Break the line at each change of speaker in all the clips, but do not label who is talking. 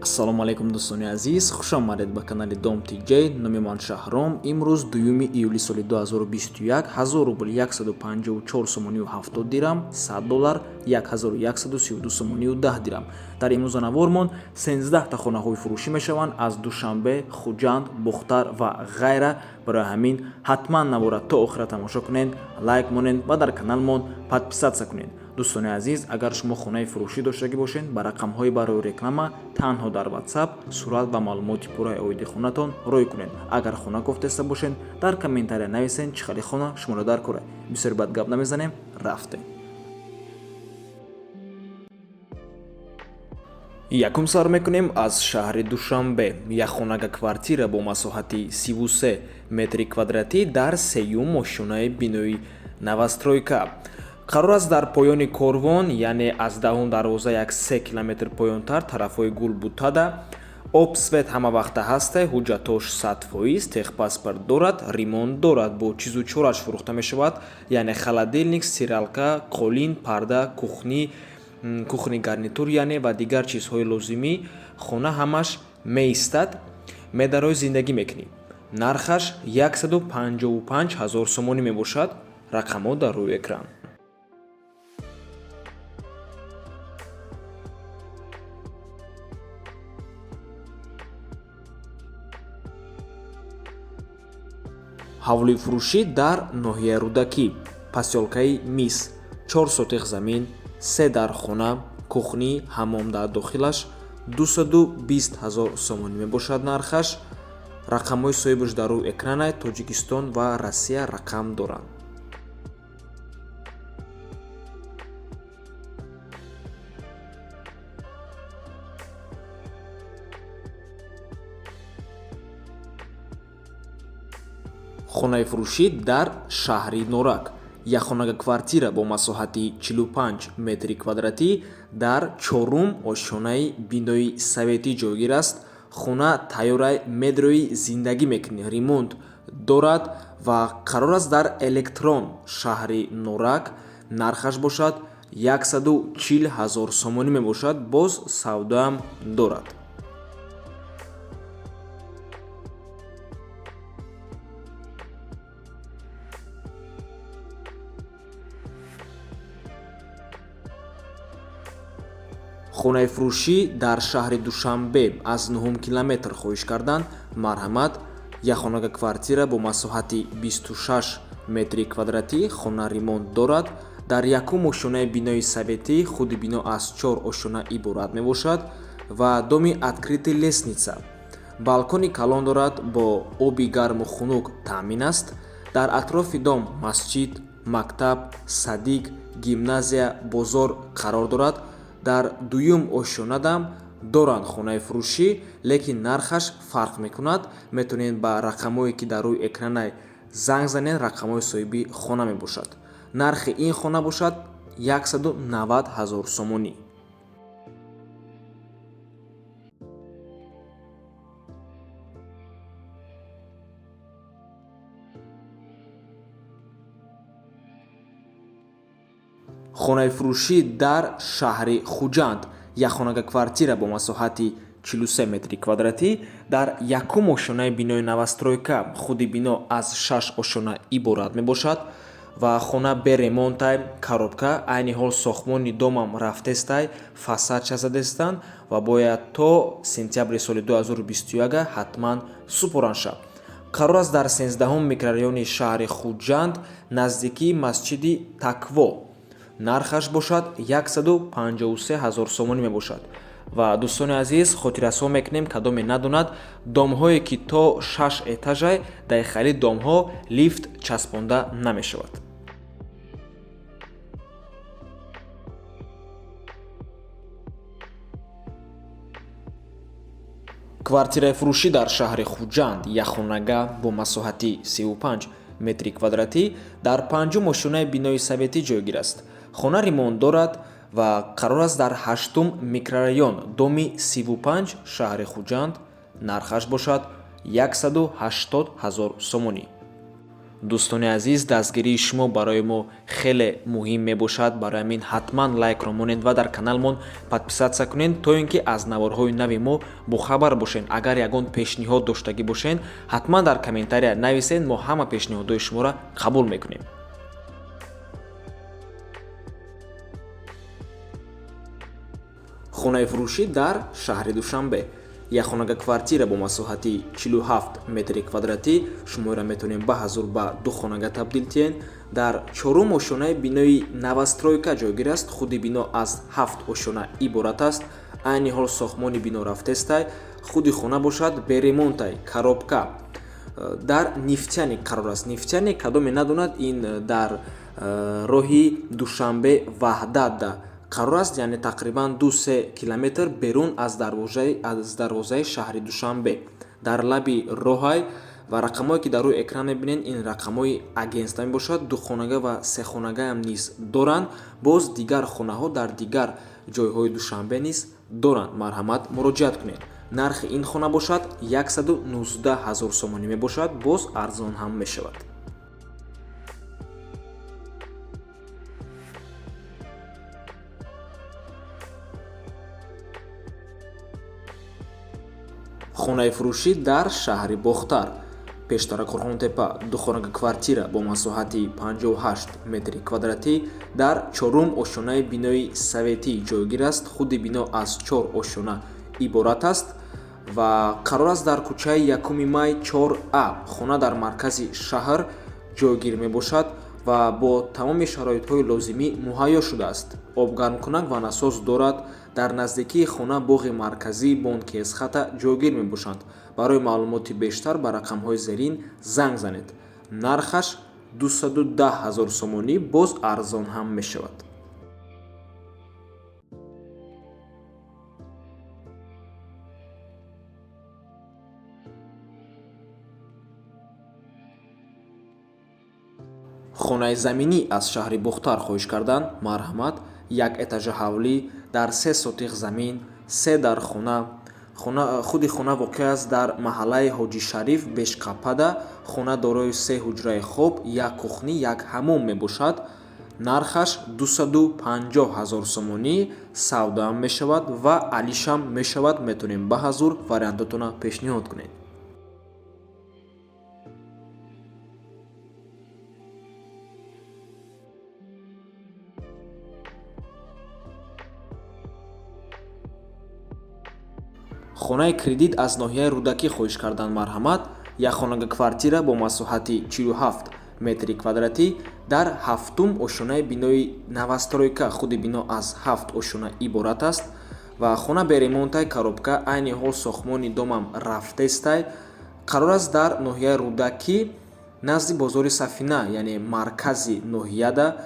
Ассалому алайкум, дӯстони азиз, хуш омадед ба канали Дом ТJ. Номи ман Шаҳром. Имрӯз 2 июли соли 2021, 1000 рубл 154 сомонию 70 дирам, 100 доллар 1132 сомонию 10 дирам. Дар имрӯза навормон 13та хонаҳои фурӯшӣ мешаванд аз Душанбе, Хуҷанд, Бохтар ва ғайра. Барои ҳамин ҳатман навора то охира тамошо кунед, лайк монед ва дар каналмон подписаться кунед. Дӯстони азиз, агар шумо хонаи фурӯшӣ доштагӣ бошед, ба рақамҳои барои реклама танҳо дар WhatsApp сурат ва маълумоти пурраи оиди хонатон рой кунед. Агар хона кофтеста бошед, дар комментария нависед, чӣ хели хона шуморо дар кора. Бисёри бад гап намезанем, рафтем. Якум сар мекунем аз шаҳри Душанбе. Як хонага квартира бо масоҳати 33 метри квадратӣ дар сеюм ошёнаи бинои новостройка қарор аст, дар поёни корвон, яъне аз даҳум дарвоза як 3 километр поёнтар, тарафҳои Гулбутада. Об, свет ҳама вақта ҳасте, ҳуҷҷатош 100%, техпаспорт дорад, ремонт дорад, бо чизу чораш фурӯхта мешавад, яъне холодильник, стиралка, қолин, парда, кухонный гарнитур, яъне ва дигар чизҳои лозимӣ. Хона ҳамаш меистад, медарои зиндагӣ мекунӣ. Нархаш 155 ҳазор сомонӣ мебошад. Рақамҳо дар рӯи экран. Ҳавлии фурӯшӣ дар ноҳияи Рӯдакӣ, посёлкаи Мис, 4 сотих замин, се дар хона, кухня, ҳаммом дар дохилаш, 220 ҳазор сомонӣ мебошад нархаш. Рақамҳои соҳибаш дар рӯи экранай, Тоҷикистон ва Россия рақам доранд. Хонаи фурӯшӣ дар шаҳри Норак, якхонага квартира бо масоҳати 45 метри квадратӣ дар чорум ошёнаи бинои советӣ ҷойгир аст. Хона тайёрай, медрои зиндагӣ мекунӣ, ремонт дорад ва қарор аст дар Электрон, шаҳри Норак. Нархаш бошад 140 ҳазор сомонӣ мебошад, боз савдоам дорад. Хонаи фурӯшӣ дар шаҳри Душанбе, аз нуҳум километр хоҳиш карданд. Марҳамат, якхонага квартира бо масоҳати 26 метри квадратӣ. Хона ремонт дорад, дар якум ошёнаи бинои советӣ. Худи бино аз чор ошёна иборат мебошад ва доми открытый лестница, балкони калон дорад, бо оби гарму хунук таъмин аст. Дар атрофи дом масҷид, мактаб, садик, гимназия, бозор қарор дорад. Дар дуюм ошёнадам доранд хонаи фурӯшӣ, лекин нархаш фарқ мекунад. Метавонед ба рақамҳое, ки дар рӯи экранай, занг занед, рақамҳои соҳиби хона мебошад. Нархи ин хона бошад 190 ҳазор сомонӣ. Хонаи фурӯшӣ дар шаҳри Хуҷанд, якхонага квартира бо масоҳати 43 метри квадратӣ дар якум ошёнаи бинои новостройка. Худи бино аз шаш ошёна иборат мебошад ва хона бе ремонтай, коробка. Айни ҳол сохтмони домам рафтестай, фасадша задестанд ва бояд то сентябри соли 2021 ҳатман супоранд шавад. Қарор аст дар 13-ҳум микрорайони шаҳри Хуҷанд, наздикии масҷиди Такво. Нархаш бошад 153 ҳазор сомонӣ мебошад. Ва, дӯстони азиз, хотиррасон мекунем, кадоме надонад, домҳое ки то шаш этажай, дар хали домҳо лифт часпонда намешавад. Квартираи фурӯшӣ дар шаҳри Хуҷанд, якхонага бо масоҳати 35 метри квадратӣ дар панҷум ошёнаи бинои советӣ ҷойгир аст. Хона ремонт дорад ва қарор аст дар ҳаштум микрорайон, доми 35, шаҳри Хуҷанд. Нархаш бошад 180 ҳазор сомонӣ. Дӯстони азиз, дастгирии шумо барои мо хеле муҳим мебошад. Барои ҳамин ҳатман лайкро монед ва дар каналмон подписаться кунед, то ин ки аз наворҳои нави мо бохабар бошед. Агар ягон пешниҳод доштагӣ бошед, ҳатман дар комментария нависед, мо ҳама пешниҳодҳои шуморо қабул мекунем. Хонаи фурӯшӣ дар шаҳри Душанбе. Як хонага квартира бо масоҳати 47 метри квадратӣ. Шуморо метавонем ба ҳазур ба ду хонага табдил диҳем. Дар чорум ошёнаи бинои новостройка ҷойгир аст. Худи бино аз 7 ошёна иборат аст. Айни ҳол сохтмони бино рафтестай. Худи хона бошад беремонтай, коробка. Дар Нефтяник қарор аст. Нефтяник кадоме надонад, ин дар роҳи Душанбе Ваҳдат қарор аст, яъне тақрибан 2-3 километр берун аз дарвозаи шаҳри Душанбе, дар лаби роҳай. Ва рақамҳое ки дар рӯи экран мебинед, ин рақамҳои агентства мебошад. Ду хонага ва се хонагаам низ доранд. Боз дигар хонаҳо дар дигар ҷойҳои Душанбе низ доранд. Марҳамат, муроҷиат кунед. Нархи ин хона бошад 119 ҳазор сомонӣ мебошад, боз арзон ҳам мешавад. Хонаи фурӯшӣ дар шаҳри Бохтар, пештара Қурғонтепа, ду хонага квартира бо масоҳати 58 метри квадратӣ дар чорум ошёнаи бинои советӣ ҷойгир аст. Худи бино аз 4 ошёна иборат аст ва қарор аст дар кӯчаи 1 май 4А. Хона дар маркази шаҳр ҷойгир мебошад ва бо тамоми шароитҳои лозимӣ муҳайё шудааст. Обгармкунак ва насос дорад. Дар наздикии хона боғи марказии бонки Эсхата ҷойгир мебошанд. Барои маълумоти бештар ба рақамҳои зерин занг занед. Нархаш 210 ҳазор сомонӣ, боз арзон ҳам мешавад. Хонаи заминӣ аз шаҳри Бохтар хоҳиш кардан. Марҳамат, як этажа ҳавлӣ дар 3 сотиқ замин, 3 дар хона. Худи хона воқеъ аст дар маҳаллаи Ҳоҷи Шариф Бешқапада. Хона дорои 3 ҳуҷраи хоб, як кухнӣ, як ҳамом мебошад. Нархаш 250 ҳазор сомонӣ, савдоам мешавад ва алишам мешавад. Метавонем ба ҳазур вариантотона пешниҳод кунед. Хонаи кредит аз ноҳияи Рӯдакӣ хоҳиш кардан. Марҳамат, як хонага квартира бо масоҳати 47 метри квадратӣ дар ҳафтум ошёнаи бинои новостройка. Худи бино аз 7 ошёна иборат аст ва хона беремонтай, коробка. Айни ҳол сохтмони домам рафтестай. Қарор аст дар ноҳияи Рӯдакӣ назди бозори Сафина, яъне маркази ноҳияда.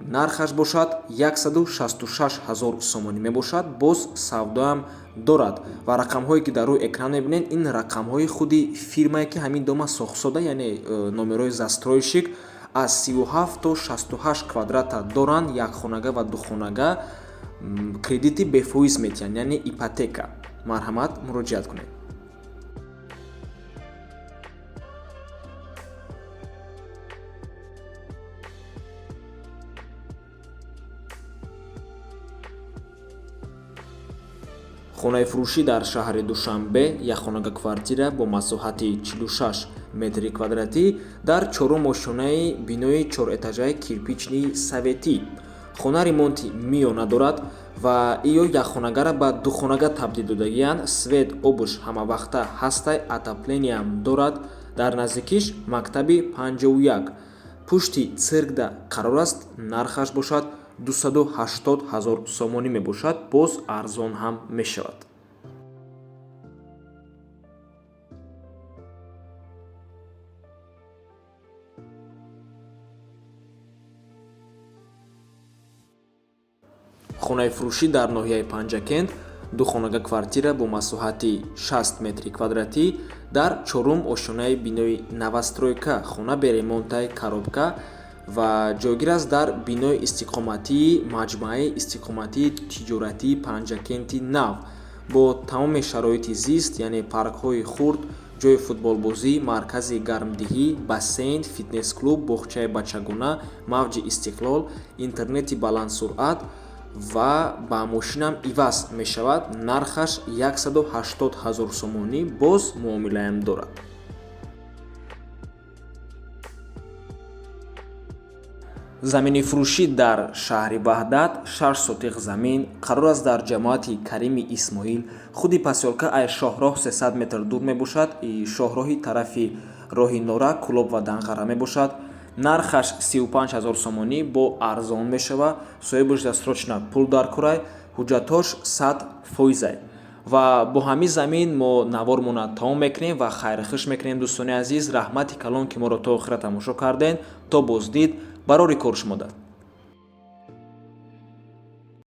Нархаш бошад 166 ҳазор сомонӣ мебошад, боз савдоам дорад. Ва рақамҳое ки дар рӯи экран мебинед, ин рақамҳои худи фирмае ки ҳамин дома сохтсода, яъне номерҳои застройщик. Аз 37 то 68 квадрата доранд, як хонага ва ду хонага. Кредити бефоиз метиҳанд, яъне ипотека. Марҳамат, муроҷиат кунед. Хонаи фурӯшӣ дар шаҳри Душанбе, як хонага квартира бо масоҳати 46 метри квадратӣ дар чорум ошёнаи бинои чорэтажаи кирпични советӣ. Хона ремонти миёна дорад ва иё як хонагара ба ду хонага табдил додагиянд. Свет, обуш ҳамавақта ҳастай, отоплениям дорад. Дар наздикиш мактаби 51 пушти циркда қарор аст. Нархаш бошад 280 ҳазор сомонӣ мебошад, боз арзон ҳам мешавад. Хонаи фурӯшӣ дар ноҳияи Панҷакент, ду хонага квартира бо масоҳати 60 метри квадратӣ дар чорум ошёнаи бинои новостройка. Хона беремонтай, коробка ва ҷойгир аст дар бинои истиқоматии маҷмӯаи истиқоматии тиҷоратии Панҷакенти нав бо тамоми шароити зист, яъне паркҳои хурд, Ҷойи футболбозӣ, маркази гармдиҳӣ, бассейн, фитнес-клуб, боғчаи бачагона, мавҷи истиқлол, интернети баландсуръат ва ба мошинам иваз мешавад. Нархаш 180 ҳазор сомонӣ, боз муомилаам дорад. Замини фурӯшӣ дар шаҳри Ваҳдат, 6 сотиқ замин, қарор аст дар ҷамоати Карими Исмоил. Худи посёлка ай шоҳроҳ 300 метр дур мебошад. Шоҳроҳи тарафи роҳи Нора, Кӯлоб ва Данғара мебошад. Нархаш 35 ҳазор сомонӣ, бо арзон мешавад. Соҳибаш дастрочна пул дар курай, ҳуҷҷатҳош 100%-ай. Ва бо ҳамин замин мо навормона тамом мекунем ва хайрхуш мекунем. Дӯстони азиз, раҳмати калон, ки моро то охира тамошо кардем. То боздид, барори кор шумо.